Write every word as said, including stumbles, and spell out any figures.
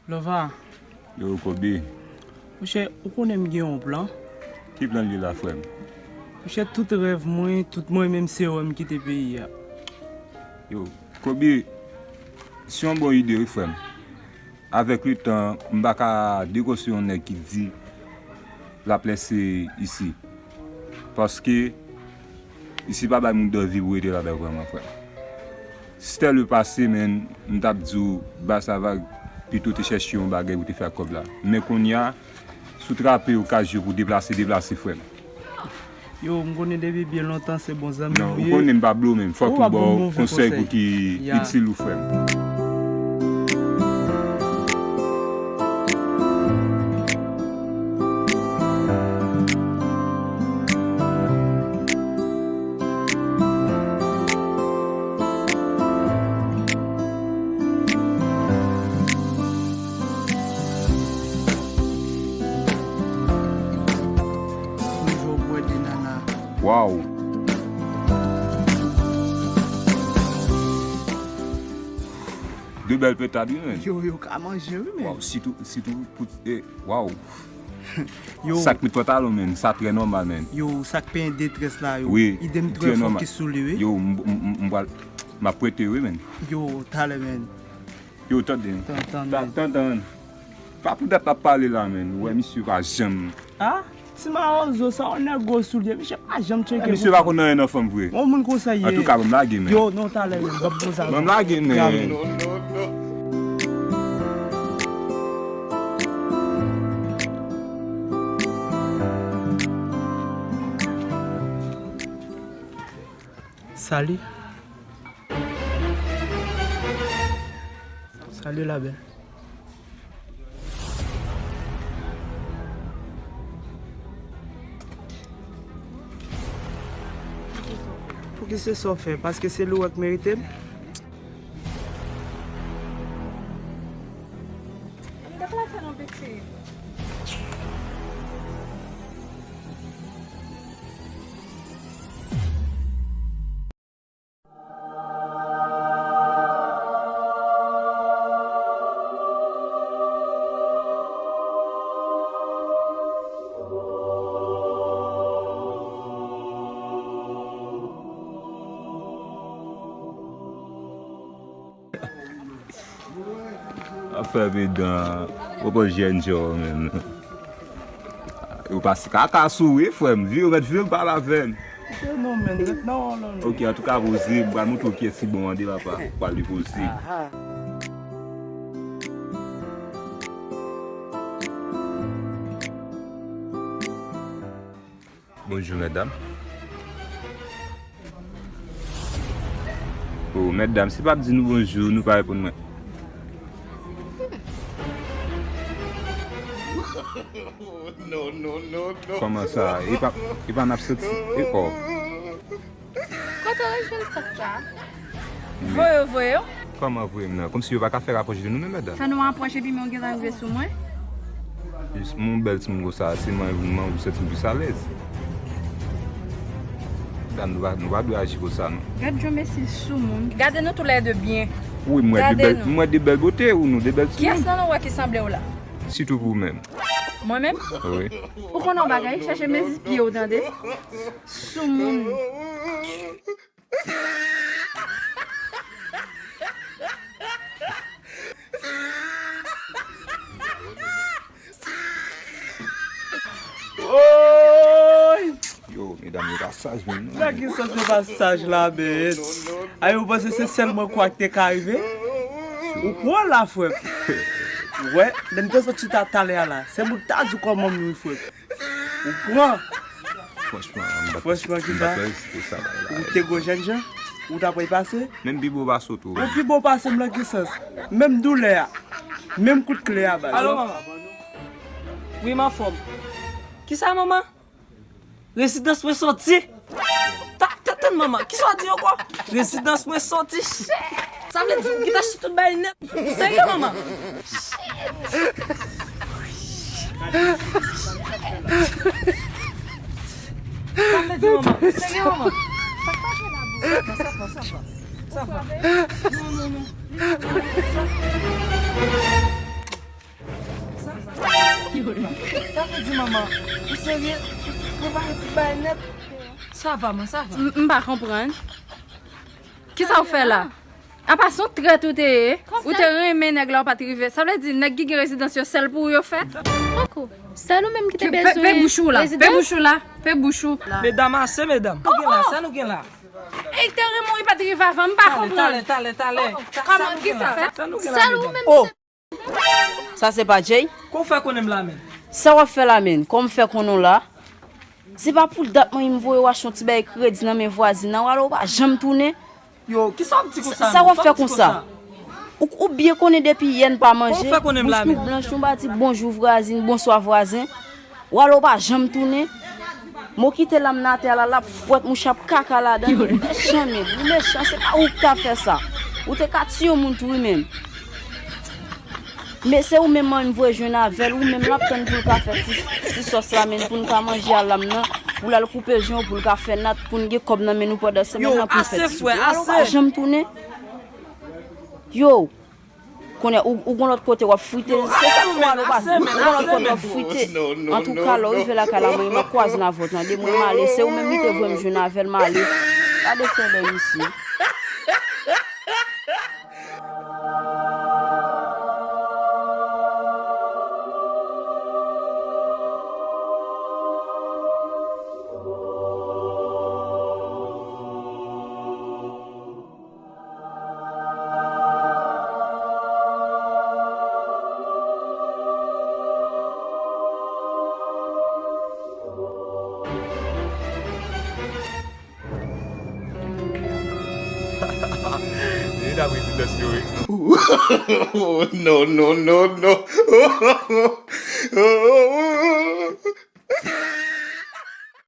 Lova. Yo, Kobe. Monchè, ou konnen m gen yon plan. Ki plan li la, frè m? Monchè, tout rèv mwen, tout mwen menm se wè m kite peyi a. Yo, Kobe, se yon bon ide, wi, frè m. Avèk letan, m pa ka dekosi yon nèg ki di l ap lèse isi. Paske isi pa bay moun anvi pou rete ladan vrèman, frè m. Si te le pase, menn, m t ap di w, ba sa vag, pito te chèche yon bagay pou te fè ak kòb la. Men kounye a, si w trape okazyon pou deplase, deplase, frè m. Yo, m konnen depi byen lontan se bon zanmi nou ye. Non, ou konnen m pa blo menm. Fòk m ba w konsèy pou ki itil ou, frè m. Toujou bwè de nana. Waw! De bèl petad, wi, men. Yo, yo ka manje, wi, men. Waw, sitou, sitou pou, eh, waw. Yo. Sa k met pantalon, men, sa trè nòmal, men. Yo, sa k penyen detrès la, yo. Wi, idem trè fò ki sou li, wi. Yo, m, m, m, m pral, m ap prete, wi, men. Yo, talè, men. Yo, tande. Tan, tan, tan, tan, tan. Pa pou dat l ap pale la, men. Ou wè, misye pa janm. Ah, ti mawozo, sa yon nèg gwo soulye. Misye pa janm tcheke. Misye pa konn anyen nan fanm vre. Yon moun konsa ye. Antouka, ban m lage, men. Yo, non, talè, men. Ban m konsa. Ban m lage, men. Salut. Salut la belle. Pouki se sa w fè? Paske se li w wè k merite m? Deplase non, piti. Afè medan, ou pa jèn jan menm. Ou pase kaka sou wi, frè m. Vire, mèt vire, pale avè m. Non, men, ret nan wòl ou, non. Ok, antouka, poze, m pral montre w kiyès ki bon an de papa. Pral li poze. Aha. Bonjou, medam. Oh, medam, si pa ap di nou bonjou, nou pa reponn mwen. Non, non, non, non. Kòman sa? E pa, e pa n ap soti? E, oh. Kote w jwenn sant sa? Voye yo, voye yo. Kòman voye m nan? Kòmsi yo pa ka fè rapwòch de nou menm, medam? Fè nou rapwòch epi men w gentan rive sou mwen. Jis m yon bèl timoun konsa, se mwen, mwen ou santi m plis alèz. Medam, nou pa, nou pa dwe aji konsa, non. Gad jan mesye soumoun. Gade nou toulède byen. Wi, m wè de bèl, m wè de bèl bote, ou nou de bèl timoun. Kiyès nan nou wè ki sanble w la? Sitou pou ou menm. Mwen menm? Wi. Ou konnen yon bagay, chèche mezi pye w, tande? Soumoun. Woy! Yo, medam, yo pa saj menm, non. Nèg ki sanse pa saj la, men. Ay, ou panse se sèl mwen kwa ki te ka rive? Ou pran la, frè m. Wè, lè m te sot chita talè a la, se moun ta di kòman m ri, frè m. Ou pran. Franchman, m pa, franchman, ki sa? M pa t wè risik pou sa, bagay la. Ou te gwo jènjan? Ou ta pral pase? Menm pi bon pase w tou. Ou pi bon pase m nan ki sans? Menm doulè a. Menm kout kle a, baz. Alo, manman. Wi, m anfòm. Ki sa, manman? Rezidans mwen soti. Ta, ta, tann, manman. Ki sa w di ankò? Rezidans mwen soti. Shit! Sa vle di ou gentan achte tout bagay nèt. Ou serye, manman? Shit! Sa vle di, manman? Ou serye, manman? Sa k pase la, bro? Sa va, sa va, sa va. Non, non, non. Sa vle di, manman, ou serye? Ou prepare tout bagay nèt? Sa va, man, sa va. M m pa konprann. Kisa w fè la? Apa se yon trèt ou te ye? Ou te renmen nèg la, ou pa t rive. Sa vle di nèg ki gen rezidans yo sèl pou ou yo fè? Poko. Sèl ou menm ki te bezwen. Pe bouch ou la, pe bouch ou la, pe bouch ou. Medam, ase medam. Ki gen la, sa nou gen la? E te renmen ou pa t rive avan, m pa konprann. Talè, talè, talè. Kòman, kisa? Sèl ou menm ki te. Sa se pa Jay? Kòman w fè konnen m la menm? Sa w ap fè la menm? Kòman w fè konnen w la? Se pa pou dat mwen m voye w achte yon ti bagay kredi nan men vwazin nan, w ale w pa janm tounen. Yo, kisa w ap di konsa? Sa w ap fè konsa? Ou, ou byen konnen depi yè n pa manje. Kòman w fè konnen m la menm? Bouch nou blanch, nou pa di bonjou vwazin, bonswa vwazen. W ale w pa janm tounen. Mwen kite lam nan atè a la, l ap fwèt mouch ap kaka ladan l. Ou mechan nèg, ou mechan, se pa ou ki ta fè sa. Ou te ka tiye yon moun tou wi menm. Men se ou menm mwen m voye jwenn avè l, ou menm l ap tann pou l ka fè ti, ti sòs la menm pou n ka manje a lam nan, pou l al koupe jan pou l ka fè nat, pou n gen kòb nan men nou pandan semèn nan pou n fè ti soupe. Ou pa janm tounen. Yo, konnen ou, ou gon lòt kote w ap frite. Se sa k fè w ale w pa, ou gon lòt kote w ap frite. Antouka, lè w rive lakay la, mwen m ap kwaze nan vòt lan. De mwen m ale, se ou menm li te voye m jwenn avè l, m ale. Gade fè lè misye. Li nan rezidans yo, wi. No, no, no, no.